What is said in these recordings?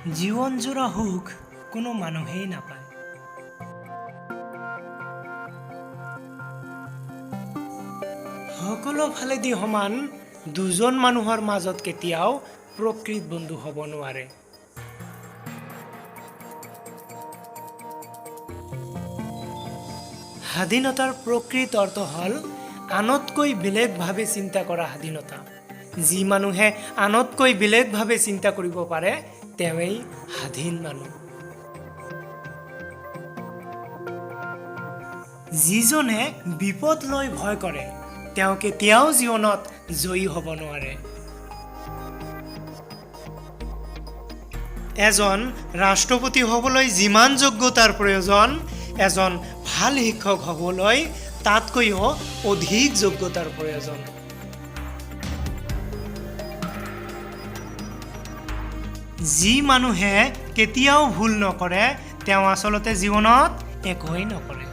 জীৱনজোৰা সুখ কোনো মানুহেই নাপায়। সকলো ফালেদি সমান দুজন মানুহৰ মাজত কেতিয়াও প্ৰকৃত বন্ধু হ'ব নোৱাৰে। স্বাধীনতাৰ প্ৰকৃত অৰ্থ হ'ল আনতকৈ বেলেগভাৱে চিন্তা কৰা স্বাধীনতা। যি মানুহে আনতকৈ বেলেগভাৱে চিন্তা কৰিব পাৰে, তেওঁৱেই স্বাধীন মানুহ। যিজনে বিপদ লৈ ভয় কৰে, তেওঁ কেতিয়াও জীৱনত জয়ী হ'ব নোৱাৰে। এজন ৰাষ্ট্ৰপতি হ'বলৈ যিমান যোগ্যতাৰ প্ৰয়োজন, এজন ভাল শিক্ষক হ'বলৈ তাতকৈও অধিক যোগ্যতাৰ প্ৰয়োজন। যি মানুহে কেতিয়াও ভুল নকৰে, তেওঁ আচলতে জীৱনত একোৱেই নকৰে।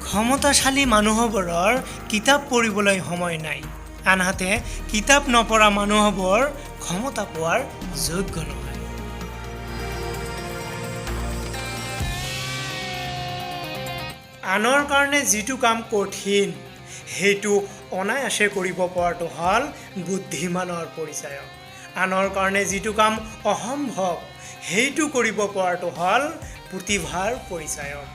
ক্ষমতাশালী মানুহবোৰৰ কিতাপ পঢ়িবলৈ সময় নাই, আনহাতে কিতাপ নপঢ়া মানুহবোৰ ক্ষমতা পোৱাৰ যোগ্য নহয়। আনৰ কাৰণে যিটো কাম কঠিন, সেইটো অনায়াসে কৰিব পৰাটো হ'ল বুদ্ধিমানৰ পৰিচায়ক। আনৰ কাৰণে যিটো কাম অসম্ভৱ, সেইটো কৰিব পৰাটো হ'ল প্ৰতিভাৰ পৰিচায়ক।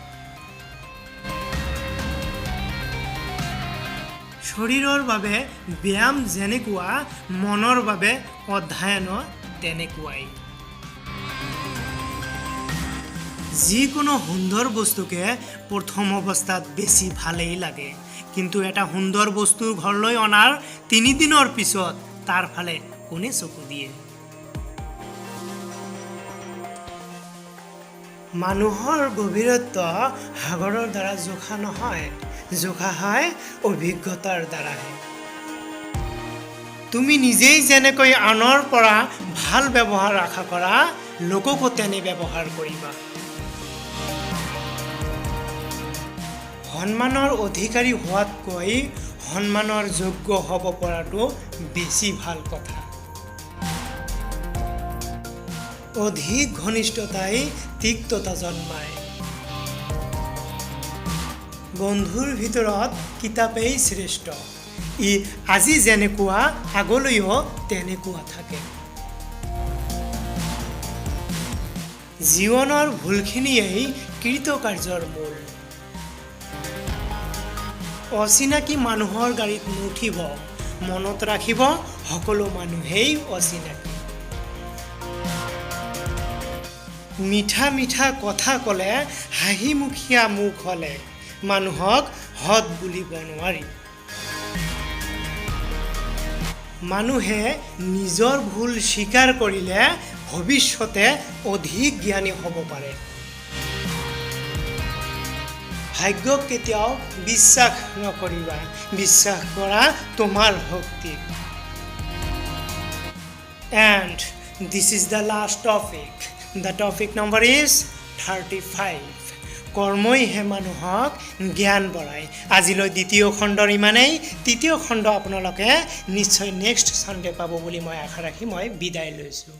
শৰীৰৰ বাবে ব্যায়াম যেনেকুৱা, মনৰ বাবে অধ্যয়নো তেনেকুৱাই। যিকোনো সুন্দৰ বস্তুকে প্ৰথম অৱস্থাত বেছি ভালেই লাগে, কিন্তু এটা সুন্দৰ বস্তু ঘৰলৈ অনাৰ 3 দিনৰ পিছত তাৰ ফালে কোনে চকু দিয়ে? মানুহৰ গভীৰত্ব সাগৰৰ দ্বাৰা জোখা নহয়, জোখা হয় অভিজ্ঞতাৰ দ্বাৰাহে। তুমি নিজেই যেনেকৈ আনৰ পৰা ভাল ব্যৱহাৰ আশা কৰা, লোককো তেনে ব্যৱহাৰ কৰিবা। সন্মানৰ অধিকাৰী হোৱাতকৈ সন্মানৰ যোগ্য হ'ব পৰাটো বেছি ভাল কথা। অধিক ঘনিষ্ঠতাই তিক্ততা জন্মায়। বন্ধুৰ ভিতৰত কিতাপেই শ্ৰেষ্ঠ। ই আজি যেনেকুৱা, আগলৈও তেনেকুৱা থাকে। জীৱনৰ ভুলখিনিয়েই কৃতকাৰ্যৰ মূল। অচিনাকি মানুহৰ গাড়ীত নুঠিব। মনত ৰাখিব, সকলো মানুহেই অচিনাকি। মিঠা মিঠা কথা ক'লে, হাঁহিমুখীয়া মুখ হ'লে মানুহক সৎ বুলিব নোৱাৰি। মানুহে নিজৰ ভুল স্বীকাৰ কৰিলে ভৱিষ্যতে অধিক জ্ঞানী হ'ব পাৰে। ভাগ্যক কেতিয়াও বিশ্বাস নকৰিবা, বিশ্বাস কৰা তোমাৰ শক্তিক। And this is the last topic. The topic number is 35. কৰ্মইহে মানুহক জ্ঞান বঢ়ায়। আজিলৈ দ্বিতীয় খণ্ডৰ ইমানেই। তৃতীয় খণ্ড আপোনালোকে নিশ্চয় নেক্সট ছানডে পাব বুলি মই আশা ৰাখি মই বিদায় লৈছোঁ।